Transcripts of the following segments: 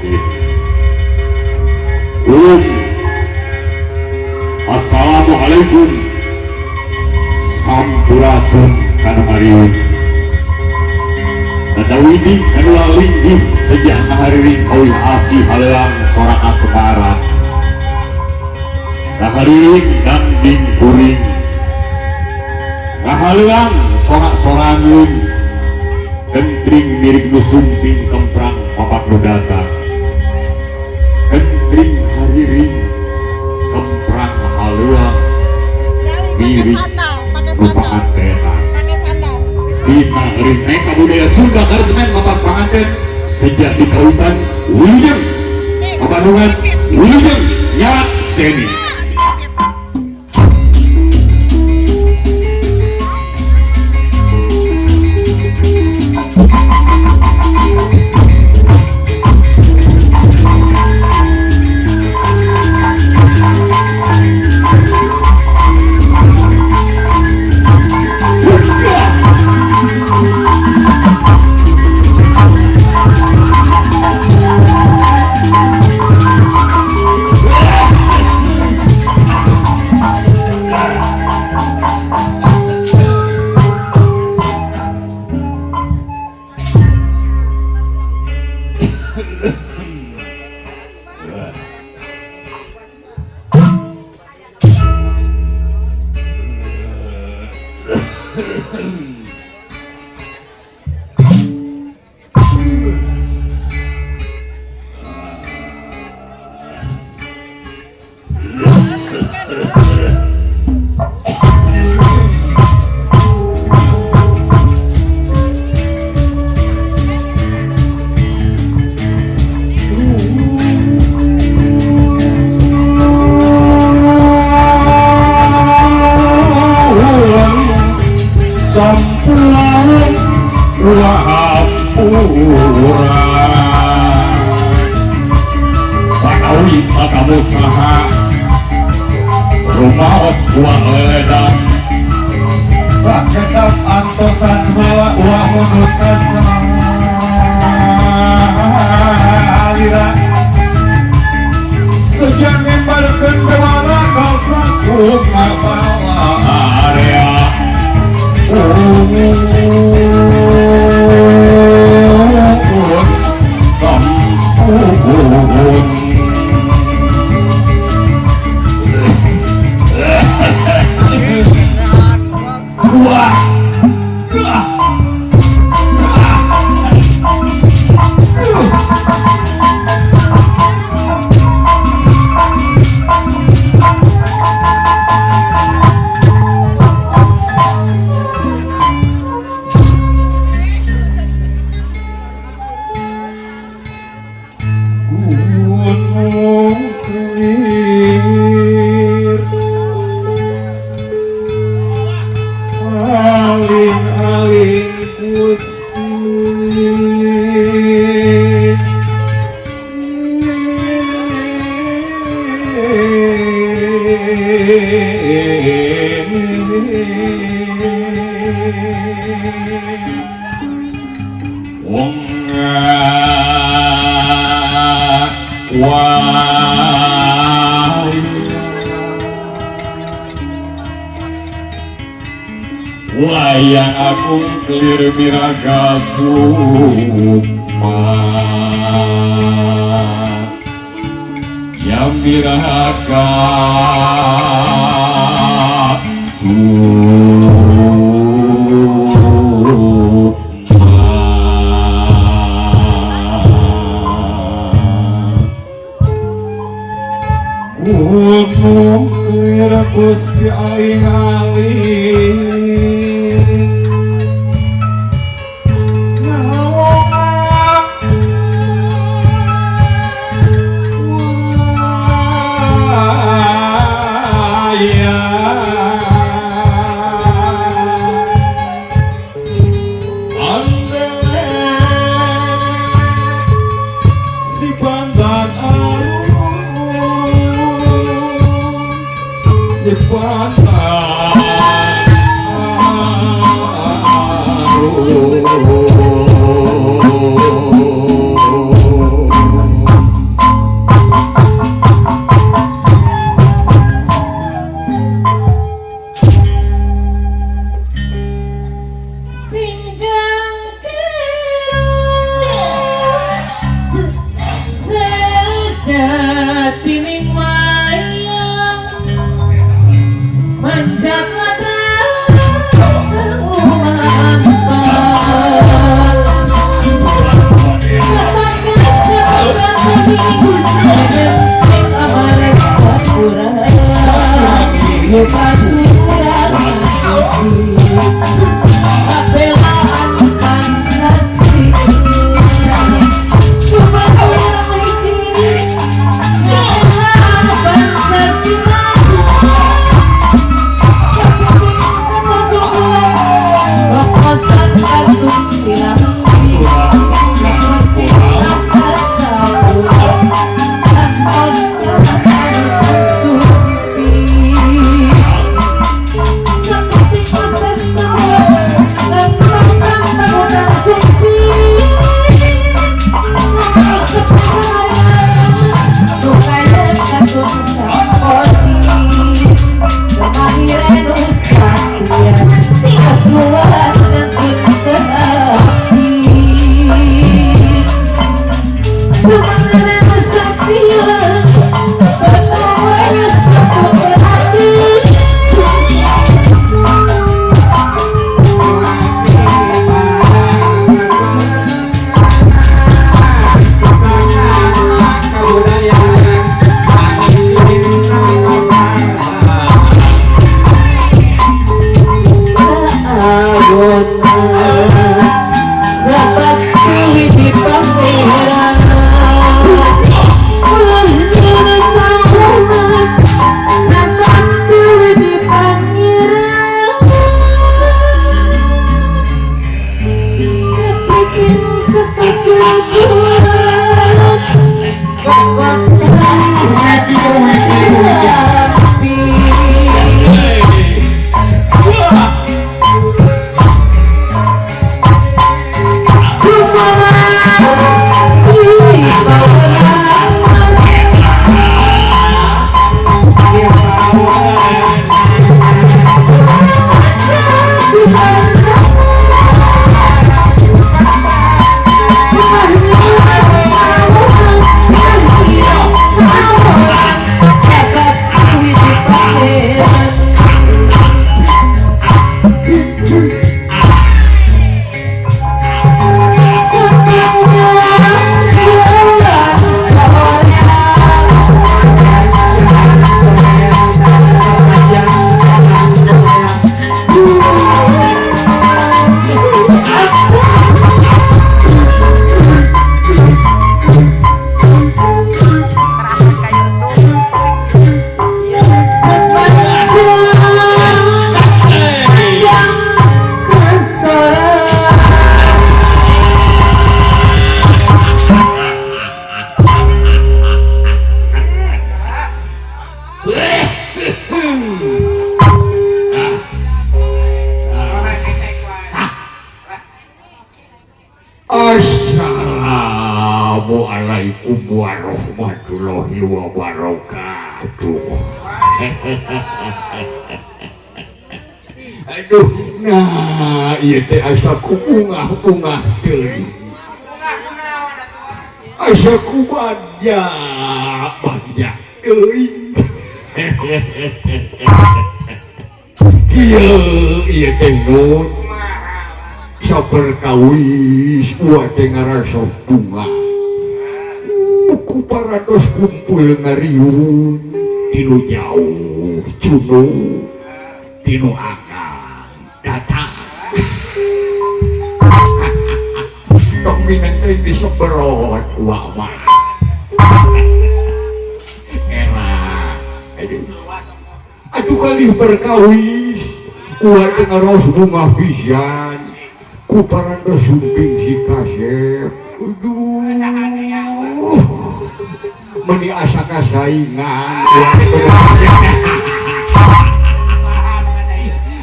pangantin. Ulum. Assalamualaikum. Sampurasun kana mariung. Nadawidi kanu linggih sejak ngahariring kawih asih haleang sorak asmara. Ngahariring ganding kuring. Ngahaleang sorak-sorangun. Kentring miring nu sumping kemprang papak nu datang. Kentring hariring kemprang haleang miring nu pangantenan. Dina rineka budaya Sunda karesmen papak panganten sejak di kawitan wilujeng Bandungan wilujeng nyarak seni. Rumaos buang leledang sakedap antosan heula ulah munut kasalira sejak ngembarkeun bewara kalsakum area sampun. Wah. Gunung kulir aling-aling Gusti Wong wayang agung kelir miraga sukma yang miraga sukma. Gunung kelir Gusti aling-aling si pandan arun. Assalamualaikum warahmatullahi wabarakatuh. Aduh, nah ieu teh asa ku bungah-bungah teuing. Asa ku bagja bagja teuing. Kieu ieu teh nun saperkawis uwa teh ngarasa bunga. Ku paratos kumpul ngariung tinu jauh cunu tinu akang datang. Tong minang teh diseberot uwa mah. Era aduh aduh kalih berkawis uwa teh ngaros bunga pisan ku parantos sumping si kasep. Aduh meni asa kasaingan.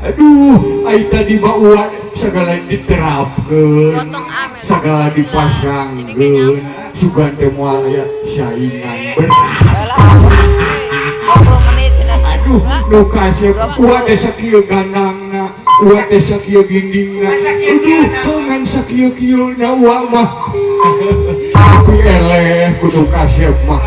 Aduh ai tadi mah uwa segala diterapkeun segala dipasangkeun sugan teh moal aya saingan berat. Aduh nu kasep uwa teh sakieu gandangna uwa teh sakieu gindingna aduh ngan sakieu-kieu na uwa mah. Tapi eleh kudu kasep mah.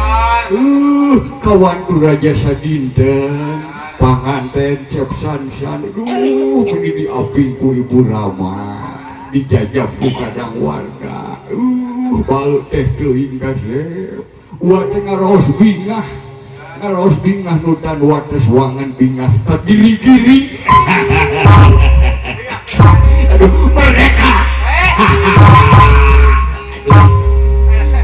Kawan duraja sadinten panganten cep sansan. Aduh meni diaping ku Ibu Rama dijajab ku kadang warga. Bal teh teuing kasep uwa teh ngaraos bingah ngaraos bingah nutan wates wangan bingah kagiri-giri. Aduh mereka.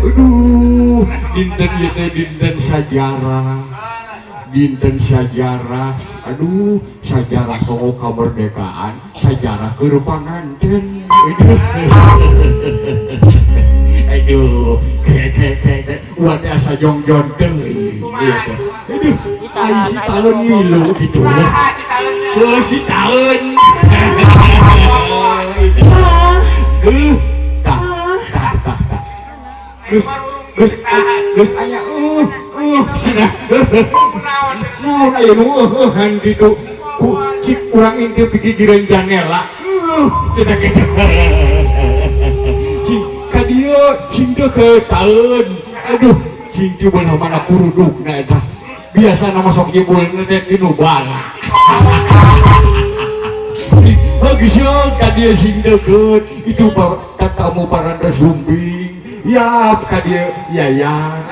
Aduh dinten ieu teh dinten sajarah dinten sajarah. Aduh sajarah soal kemerdekaan sajarah keur panganten. Aduh ke uwa teh asa jongjon deui ieu teh. Aduh ai si taleun ngilu kitu. Heuh si taleun. Tah tah tah tah. Geus geus geus aya cenah. Naon aya nu eueuhan kitu ku cik urang intip gigireun janela. Cenah kitu. Cik ka dieu Sing deukeut taeun. Aduh, sing di belah mana kurudukna eta. Biasana masuk nyebulna teh di nu bala. Bagus ka dieu sing deukeut, itu tatamu paranda sumbing. Ya ka dieu yayang.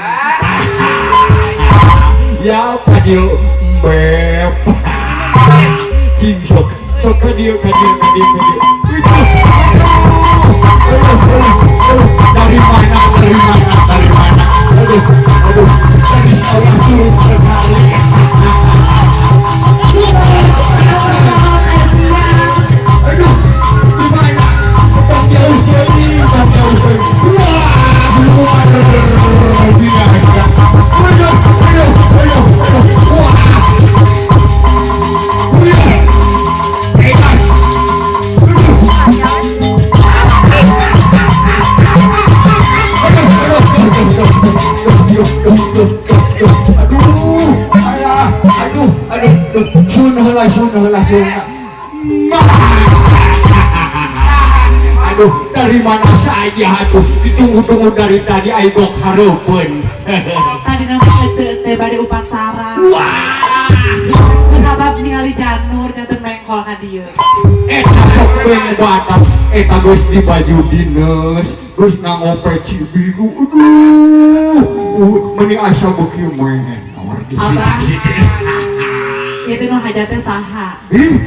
Ya ka dieu beb. Cing sok sok ka dieu ka dieu ka dieu ka dieu. Dari mana dari mana dari mana. Aduh aduh dari sawah turun ke kali. Aduh di mana? Tong jauh jauh, tong jauh jauh. Wah luar biasa. Aduh aduh aduh aduh. Wah. Aduh, alah, aduh, aduh, sun heula, sun heula, sun. Aduh, dari mana saja atuh ditunggu-tunggu dari tadi aing gok hareupeun. Tadi nama ece teh bade upacara. Wah. Kusabab ningali janur nyeuteun mengkol ka dieu. Eta sok beung batam, eta geus di baju dineus, geus nganggo peci biru. Aduh, meni asa beuki menor di sini. Ieu teh nu hajat teh saha? Ih,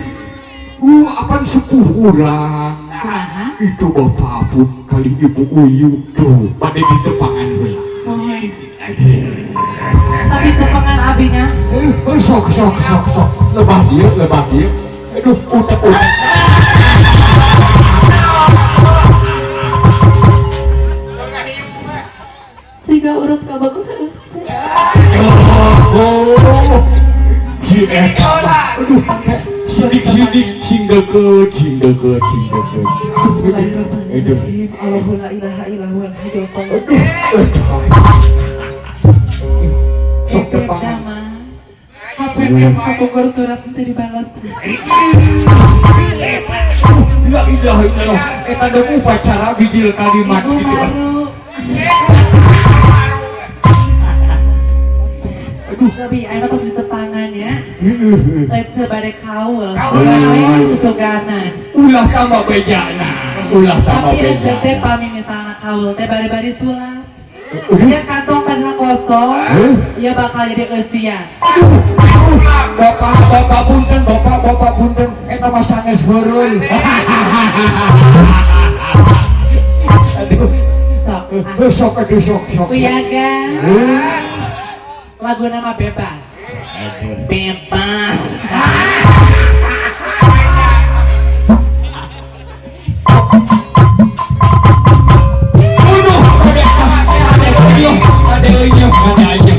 apan sepuh urang. Kumaha? Itu bapak pun kali ibu Uyu tuh pada di depangan heula. Mohon. Tapi tepangan abinya. Sok sok sok sok. Lebah dieu, lebah dieu. Aduh, utek-utek. Siga urut ka bagus. Oh, si eta. Aduh, sidik-sidik sing deukeut, sing deukeut, sing deukeut. Bismillahirrahmanirrahim. Allahu la ilaha illa huwal hayyul qayyum. Sok tepangan. HP kapungkur surat teu dibales. La ilaha illallah. Eta deung upacara bijil kalimat Ibu maru. Aduh, tapi ayeuna tos ditepangan ya. Ece bade kaul, sugan susuganan. Ulah tambah bejana, ulah tambah Tapi beja. ece teh pami misalna kaul teh bari-bari sulap. Ya kantong tadina kosong, ya bakal jadi eusian. Aduh, aduh, bapak, bapak punten, bapak, bapak punten, eta mah sanes heureuy. Aduh, Sok, sok aduh sok sok. Uyaga. Lagu nama bebas. Bebas. Aduh, ada ada ada ada.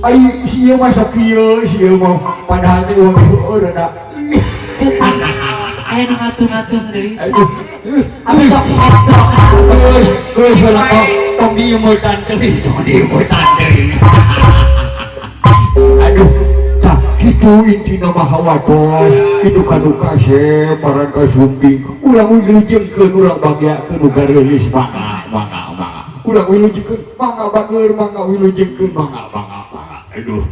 Ai si ieu mah sok kieu si ieu mah padahal teh uang heueuh rada. Aya nu ngacung-ngacung deui. Aduh. Abi sok ngacung. Geus lah tong diimutan deui, tong diimutan deui. Aduh, tah kitu intina mah hawatos, kitu kanu kasep parantos sumping. Urang wilujengkeun urang bagiakeun nu gareulis mangga mangga mangga. Urang wilujengkeun mangga bager mangga wilujengkeun mangga mangga mangga. Aduh.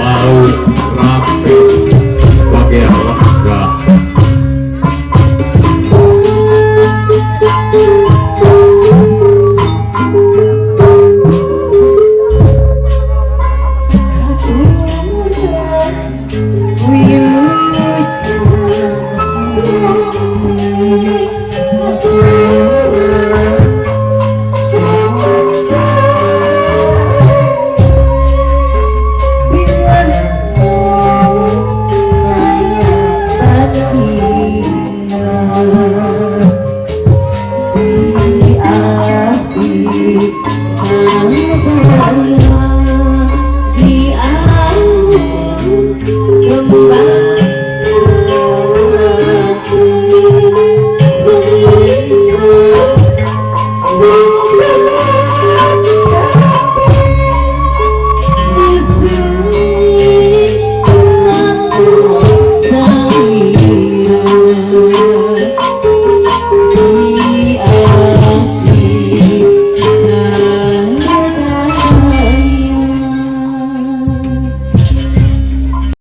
Bau rampes bagian lega.